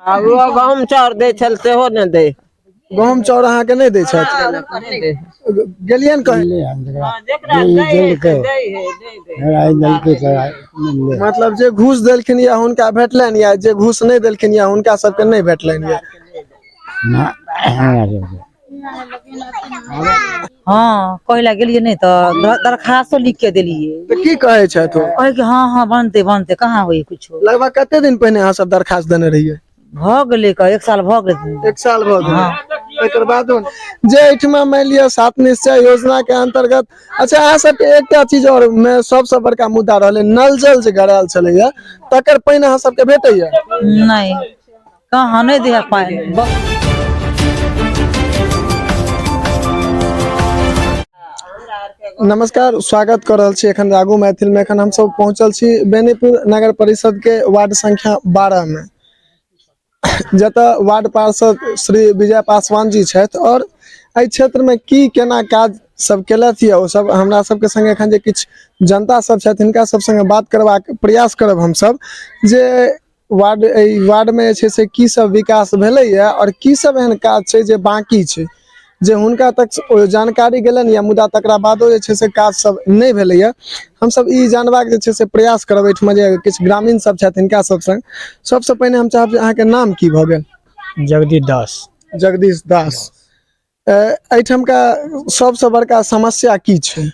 आ ओ गहूँम चाउर दै छल सेहो नहि दै। गहूँम चाउर अहाँके नहि दै छथि? गेलियनि कहीं? मतलब जे घूस देलखिन या हुनका भेटलनि या जे घूस नहि देलखिन या हुनका सबके नहि भेटलनि या? हँ, कहै लए गेलियै नहि तऽ दरखास्तो लिख के देलियै। तऽ की कहै छथि ओ? कहै कि हँ हँ बनतै बनतै, कहाँ होइए कुछो। लगभग कते दिन पहिने अहाँ सब दरखास्त देने रहियै? भऽ गेलै एक साल भऽ गेलै। एक साल भऽ गेलै, एकर बादो जे एहिठमा मानि लिअ सात निश्चय योजना के अंतर्गत। अच्छा, अहाँ सबके एकटा चीज और मे सबसँ बड़का मुद्दा रहलै, नल जल जे गड़ायल छलैया तकर पानि अहाँ सबके भेटैया? नहि, कहाँ नहि दै है पानि। नमस्कार, स्वागत कर रहल छी एखन रागू मैथिल में। एखन हमसब पहुंचल छी बेनीपुर नगर परिषद के वार्ड संख्या 12 में, जतऽ वार्ड पार्षद श्री विजय पासवान जी छथि और एहि क्षेत्र में की केना काज सब केलथि यऽ ओ सब हमरा सबके संगे एखन जे किछु जनता सब छथि हिनका सब संगे बात करबाक प्रयास करब हमसब जे वार्ड एहि वार्डमे जे छै से की सब विकास भेलैए आओर की सब एहन काज छै जे बाँकी छै, जे हुनका तक ओ जानकारी गेलनि या मुदा तकरा बादो जे छै से काज सब नहि भेलैए। हमसब ई जानबाक जे छै से प्रयास करब एहिठमा जे किछु ग्रामीण सब छथि हिनका सब संग। सबसँ पहिने हम चाहब जे अहाँके नाम की भऽ गेल? जगदीश दास। जगदीश दास, एहिठामका सबसँ बड़का समस्या की छै?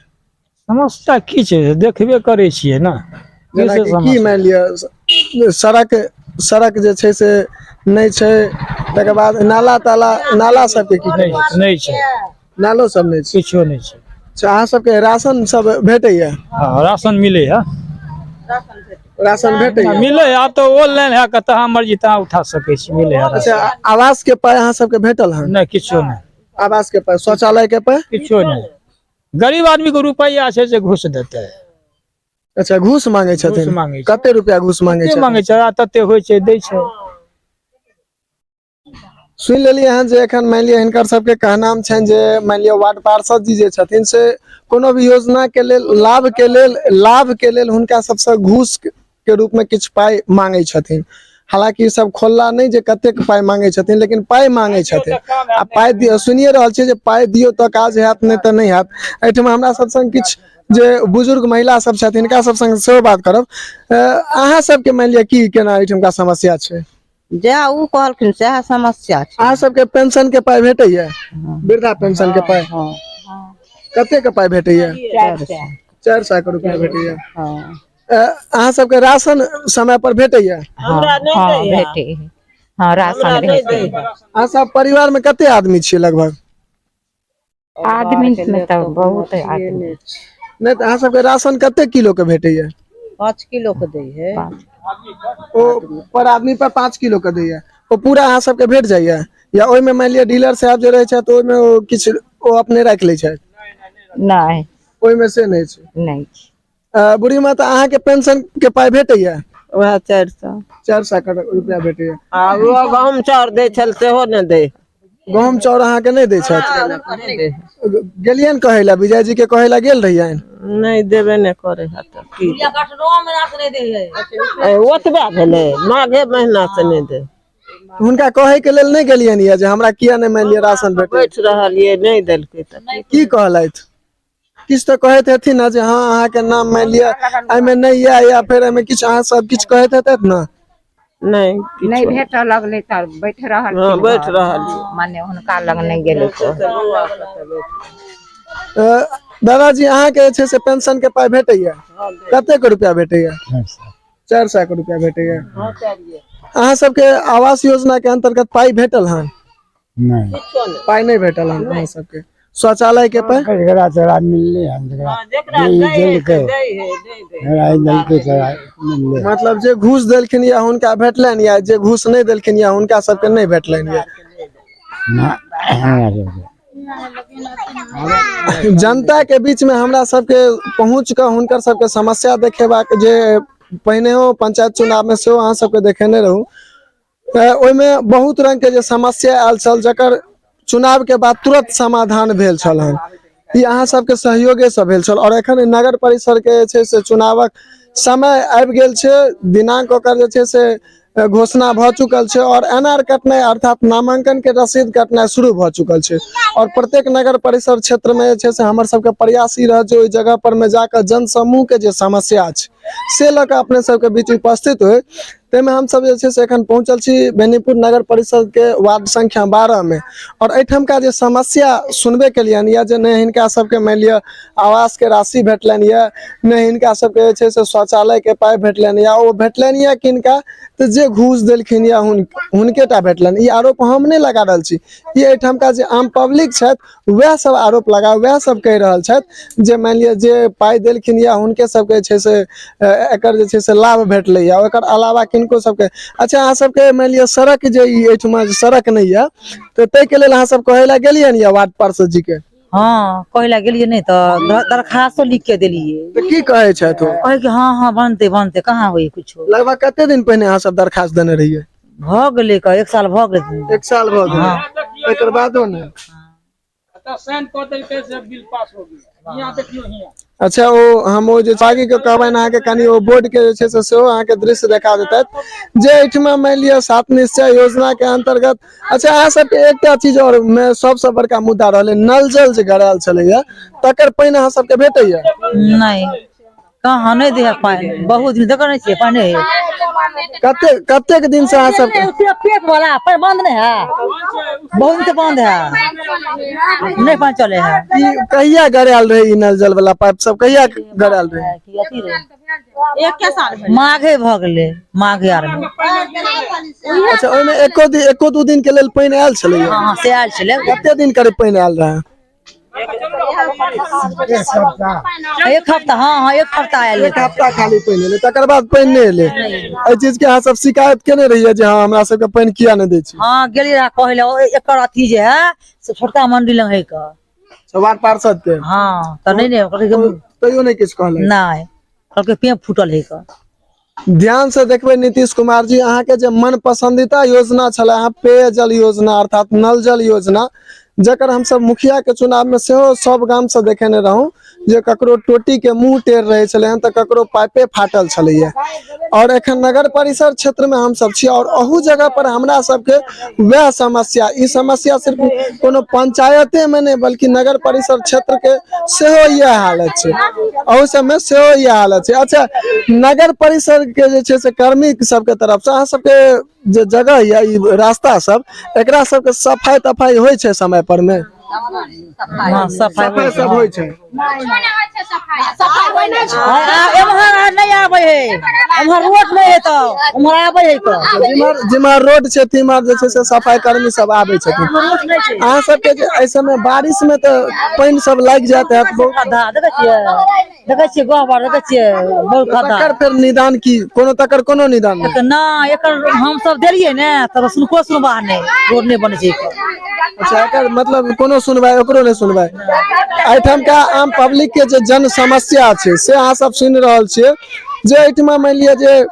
समस्या की छै, देखबे करै छियै ने। जेनाकि की मानि लिअ सड़क, सड़क जे छै से नहि छै, तकर बाद नाला ताला, नाला सबके की? नहि छै, नालो सब नहि छै, किछो नहि छै। अच्छा, अहाँ सबके राशन सब भेटैया? हँ, राशन मिलैया। राशन भेटैया? मिलै है, आब तऽ ऑनलाइन है, कतऽ अहाँ मर्जी तहाँ उठा सकै छी, मिलै है। अच्छा, आवास के पाइ अहाँ सबके भेटल हन? नहि, किछो नहि। आवास के पाइ, शौचालय के पाइ? किछो नहि। गरीब आदमी के रुपैआ छै जे घूस देतै। अच्छा, घूस मांगे छथिन? घूस मांगे छै। कते रुपया घूस मांगे कते छथिन? मांगे छै, आ तते होइ छै दै छै। सुनि लेलियै हन जे एखन मानि लिअ हिनकर सबके कहनाम छनि जे मानि लिअ वार्ड पार्षद जी जे छथिन से कोनो भी योजना के लेल, लाभ के लेल, लाभ के लेल हुनका सबसँ घूस के रूप में किछु पाइ मांगे छथिन। हालांकि ई सब खोलला नहि जे कतेक पाइ मांगे छथिन, लेकिन पाइ मांगे छथिन आ पाइ दियौ, सुनिए रहल छियै जे पाइ दियौ तऽ काज हैत, नहि तऽ नहि हैत। एहिठमा हमरा सब संग किछु जे बुजुर्ग महिला सब छथिन हिनका सब संग सेहो बात करब। अहाँ सबके मानि लिअ की केना एहिठमका समस्या छै? जएह ओ कहलखिन सएह समस्या छै। अहाँ सबके पेंशन के पाइ भेटैया? वृद्धा पेंशन के पाइ? हँ। कते के पाइ भेटैया? 400। 400 के रुपया भेटैया। हँ। अहाँ सबके राशन समय पर भेटैया? हमरा नहि हँ, दैया। भेटै है। हँ, राशन भेटै है। अहाँ सब परिवार में कते आदमी छियै लगभग? आदमी मे तऽ बहुत आदमी। नहि तऽ अहाँ सबके राशन कते किलो के भेटैया? 5 किलो के दै है। ओ पर आदमी पर 5 किलो के दैया, ओ पूरा अहाँ सबके भेट जाइया या ओहिमे मानि लिअ डीलर साहब जे रहै छथि ओहिमे ओ किछु ओ अपने राखि लै छथि? नहि, ओहिमे से नहि छै। नहि छै। बूढ़ी माता, अहाँके पेंशन के पाइ भेटैया? वएह 400। 400 के रुपया भेटैया। आ ओ गहूँम चाउर दै छल सेहो नहि दै। गहूँम चाउर अहाँके नहि दै छथि? गेलियनि कहै लए, विजय जी के कहै लए गेल रहियनि? नहि, देबे नहि करै है तऽ की ओतबे भेलै, माघे महीना से नहि दै। हुनका कहै के लेल नहि गेलियनि यऽ जे हमरा किया नहि मानि लिअ राशन भेटै? बैठ रहलियै, नहि देलकै तऽ की कहलथि? किछु तऽ कहैत हेथिन ने जे हँ अहाँके नाम मानि लिअ एहिमे नहि यऽ, या फेर एहिमे किछु अहाँ सब किछु कहैत हेतैथ ने? नहि, नहि भेटऽ लगलै तऽ बैठ रहल। हँ, बैठ रहलियै। माने हुनका लग नहि गेलै। दादाजी, अहाँके जे छै से पेंशन के पाइ भेटैया? कते के रुपया भेटैया? 400 के रुपया भेटैया। अहाँ सबके आवास योजना के अंतर्गत पाइ भेटल हन? नहि, पाइ नहि भेटल हन अहाँ सबके। शौचालय के पाइ? जकरा तकरा मिललै हन, जकरा जे ई देलकै, जकरा ई देलकै तकरा मिललै। मतलब जे घूस देलखिन या हुनका भेटलनि या जे घूस नहि देलखिन या हुनका सबके नहि भेटलनि या? हमरा सबके जनता के बीच में हमरा सबके पहुंच कऽ हुनकर सबके समस्या देखेबाक जे पहिनेहो पंचायत चुनाव में सेहो अहाँ सबके देखेने रहू, तऽ ओहिमे बहुत रंग के जे समस्या आयल छल जकर चुनाव के बाद तुरंत समाधान भेल छल हन, ई अहाँ सबके सहयोगे से भेल छल। और एखन नगर परिसर के जे छै से चुनावक समय आबि गेल छै, दिनांक ओकर जे छै से घोषणा भऽ चुकल छै और एनआर कटनाइ अर्थात नामांकन के रसीद कटनाइ शुरू भऽ चुकल छै। और प्रत्येक नगर परिषद क्षेत्र में जे छै से हमर सबके प्रयास ई रहत जे ओहि जगह पर में जाकऽ जन समूह के जे समस्या छै से लऽ कऽ अपने सबके बीच उपस्थित होइ। ताहिमे हमसब जे छै से एखन पहुँचल छी बेनीपुर नगर परिषद के वार्ड संख्या 12 में और एहिठामका जे समस्या सुनबे केलियनि यऽ जे नहि हिनका सबके मानि लिअ आवास के राशि भेटलनि यऽ, नहि हिनका सबके जे छै से शौचालय के पाइ भेटलनि यऽ, ओ भेटलनि यऽ किनका तऽ जे घूस देलखिन यऽ हुनके टा भेटलनि। ई आरोप हम नहि लगा रहल छी, ई एहिठामका जे आम पब्लिक छथि वएह सब आरोप लगा वएह सब कहि रहल छथि जे मानि लिअ जे पाइ देलखिन यऽ हुनके सबके जे छै से एकर जे छै से लाभ भेटलै यऽ, ओकर अलावा किनको सबके। अच्छा, अहाँ सबके मानि लिअ सड़क जे ई एहिठमा जे सड़क नहि यऽ तऽ ताहिके लेल अहाँ सब कहै लए गेलियनि यऽ वार्ड पार्षद जी के? हँ, कहै लए गेलियै नहि तऽ दरखास्तो लिख के देलियै। तऽ की कहै छथि ओ? कहै कि हँ हँ बनतै बनतै, कहाँ होइए कुछो। लगभग कते दिन पहिने अहाँ सब दरखास्त देने रहियै? भऽ गेलै 1 साल भऽ गेलै। 1 साल भऽ गेलै, एकर बादो नहि? साइन कऽ देलकै से बिल पास हो गेल। हियाँ देखियौ हियाँ। अच्छा, ओ हम ओ जे बागी के कहबनि अहाँके कनि ओ बोर्ड के जे छै से सेहो अहाँके दृश्य देखा देतैथ जे एहिठमा मानि लिअ सात निश्चय योजना के अंतर्गत। अच्छा, अहाँ सबके एकटा चीज और मे सबसँ बड़का मुद्दा रहलै नल जल जे गड़ायल छलैया तकर पानि अहाँ सबके भेटैया? नहि, कहाँ नहि दै है पानि, बहुत दिन देखै नहि छियै पानि है। कते कतेक दिन से अहाँ सबके पेट वाला पानि बंद नहि है, बहुत दिन से बंद है, नहि पानि चले है। ई कहिया गड़ायल रहे ई नल जल वाला पाइप सब कहिया गड़ायल रहे? की अथी रहे? माघे भऽ गेलै, माघे आर में। अच्छा, ओहिमे एको दू दिन के लेल पानि आयल छलैया? हँ, से आयल छलै। कते दिन करीब पानि आयल रहै? 1 हफ्ता। हँ हँ, 1 हफ्ता आयल। 1 हफ्ता खाली पानि एलै, तकर बाद पानि नहि एलै। एहि चीज के अहाँ सब शिकायत केने रहियै जे हँ हमरा सबके पानि किया नहि दै छी? हँ, गेलियै रहए कहै लए, एकर अथी जे है से छोटका मंडी लग है के वार्ड पार्षद के। हँ, तऽ नहि नहि कहलकै, तैयो नहि किछु कहलक? नहि, कहलकै पेप फूटल है के। ध्यान से देखबै नीतीश कुमार जी, अहाँके जे मन पसंदीदा योजना छलै अहाँ पेयजल योजना अर्थात नल जल योजना, जकर हमसब मुखिया के चुनाव में सेहो सब गाम से देखेने रहूं जे ककरो टोटी के मुंह टेढ़ रहे छलै हन तऽ ककरो पाइपे फाटल छलैया। और एखन नगर परिषद क्षेत्र में हमसब छी और अहू जगह पर हमरा सबके वएह समस्या। ई समस्या सिर्फ कोनो पंचायते में नहि बल्कि नगर परिषद क्षेत्र के सेहो इएह हालत छै, अहू सबमे सेहो इएह हालत छै। अच्छा, नगर परिषद के जे छै से कर्मी सबके तरफ से अहाँ सबके जे जगह यऽ ई रास्ता सब एकरा सबके सफाई तफाई होइ छै समय पर में? हँ, सफाई सफाई सब होइ छै। एम्हर नहि आबै है, एम्हर रोड नहि है तऽ उम्हर आबै है। तऽ जिम्हर रोड छै तिम्हर जे छै से सफाई कर्मी सब आबै छथिन। अहाँ सबके जे एहि समय बारिश में तऽ पानि सब लागि जायत हैत बहुत। खद्धा देखै छियै, देखै छियै गहबर देखै छियै बहुत खद्धा। तकर फेर निदान की कोनो तकर कोनो निदान नहि? नहि, एकर हमसब देलियै ने तब सुनको सुनबा नहि, रोड नहि बनै छै एकर। अच्छा, एकर मतलब कोनो सुनवाई ओकरो नहि सुनवाई। एहिठामका आम पब्लिक के जे जन समस्या छै से अहाँ सब सुनि रहल छियै जे एहिठमा मानि लिअ जे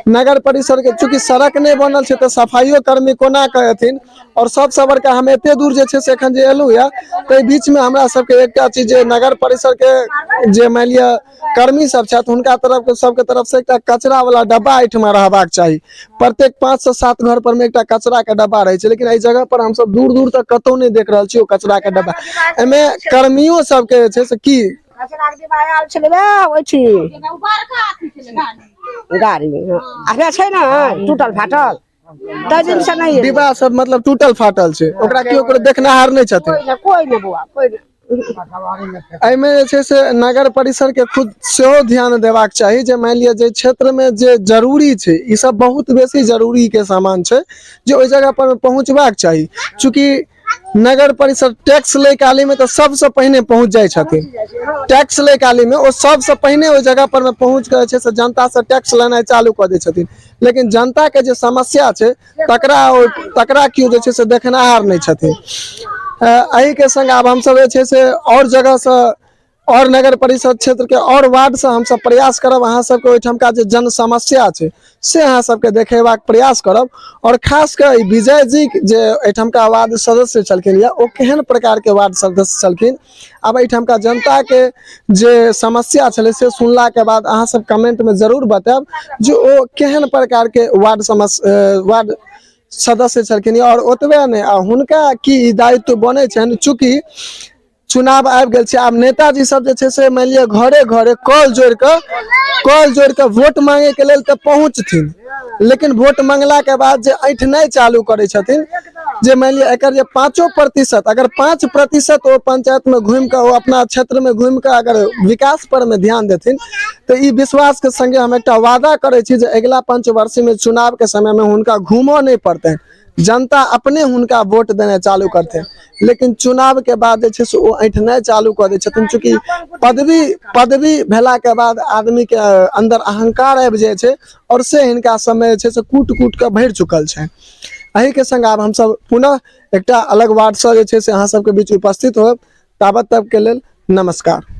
नगर परिषद के चूँकि सड़क नहि बनल छै तऽ सफाइयो कर्मी कोना के एथिन। और सबसँ बड़का हम एते दूर जे छै से एखन जे एलहुँ यऽ ताहि बीच में हमरा सबके एकटा चीज जे नगर परिषद के जे मानि लिअ कर्मी सब छथि हुनका तरफ के सबके तरफ से एकटा कचरा वाला डब्बा एहिठमा रहबाक चाही। प्रत्येक 5 से 7 घर पर में एकटा कचरा के डब्बा रहै छै, लेकिन एहि जगह पर हमसब दूर दूर तक कतौ नहि देख रहल छी ओ कचरा के डब्बा। एहिमे कर्मियो सबके जे छै से की कचरा के डिब्बा आयल छलै ओहिठी गाड़ी अखने छै ने टूटल फाटल ताहि दिन से नहि एलै। डिब्बा सब मतलब टूटल फाटल छै, ओकरा केओ ओकरो देखनिहार नहि छथिन। कोइ नहि बौआ, कोइ नहि। एहिमे जे छै से नगर परिषद के खुद सेहो ध्यान देबाक चाही जे मानि लिअ जे क्षेत्र में जे जरूरी छै ई सब बहुत बेसी जरूरी के सामान छै जे ओहि जगह पर पहुंचबाक चाही। चूँकि नगर परिषद टैक्स लै काली में तऽ सबसँ पहिने पहुंच जाइ छथिन, टैक्स लै काली में ओ सबसँ पहिने ओहि जगह पर में पहुंच के जे छै से जनता से टैक्स लेनाइ चालू कऽ दै छथिन, लेकिन जनता के जे समस्या छै तकरा केओ जे छै से देखनिहार नहि छथिन। एहि के संग आब हमसब जे छै से और जगह से आओर नगर परिषद क्षेत्र के आओर वार्ड से हमसब प्रयास करब अहाँ सबके ओहिठामका जे जन समस्या छै से अहाँ सबके देखेबाक प्रयास करब। और खास कऽ ई विजय जी जे एहिठामका वार्ड सदस्य छलखिन या ओ केहन प्रकार के वार्ड सदस्य छलखिन, आब एहिठामका जनता के जे समस्या छलै से सुनला के बाद अहाँ सब कमेंट में जरूर बतायब जे ओ केहन प्रकार के वार्ड सदस्य छलखिन। और ओतबे नहि, आ हुनका की ई दायित्व बनै छनि, चूँकि चुनाव आबि गेल छै, आब नेताजी सब जे छै से मानि लिअ घरे घरे कॉल जोड़ि कऽ वोट मांगे के लेल तऽ पहुँचथिन, लेकिन वोट मांगला के बाद जे ऐठनाइ चालू करै छथिन, जे मानि लिअ एकर जे 5%, अगर 5% ओ पंचायत में घुमि कऽ, ओ अपना क्षेत्र में घुमि कऽ अगर विकास पर में ध्यान देथिन, तऽ ई विश्वास के संगे हम एकटा वादा करै छी जे अगिला पंचवर्षीय में चुनाव के समय में हुनका घूमऽ नहि पड़तनि, जनता अपने हुनका वोट देनाइ चालू करथिन। लेकिन चुनाव के बाद जे छै से ओ ऐठनाइ चालू कऽ दै छथिन, चूँकि पदवी भेला के बाद आदमी के अंदर अहंकार आबि जाइ छै और से हिनका सबमे जे छै से कूट कूट कऽ भरि चुकल छनि। एहि के संग आब हमसब पुनः एकटा अलग वार्ड सँ जे छै से अहाँ सबके बीच उपस्थित होयब, ताबत तक के लेल नमस्कार।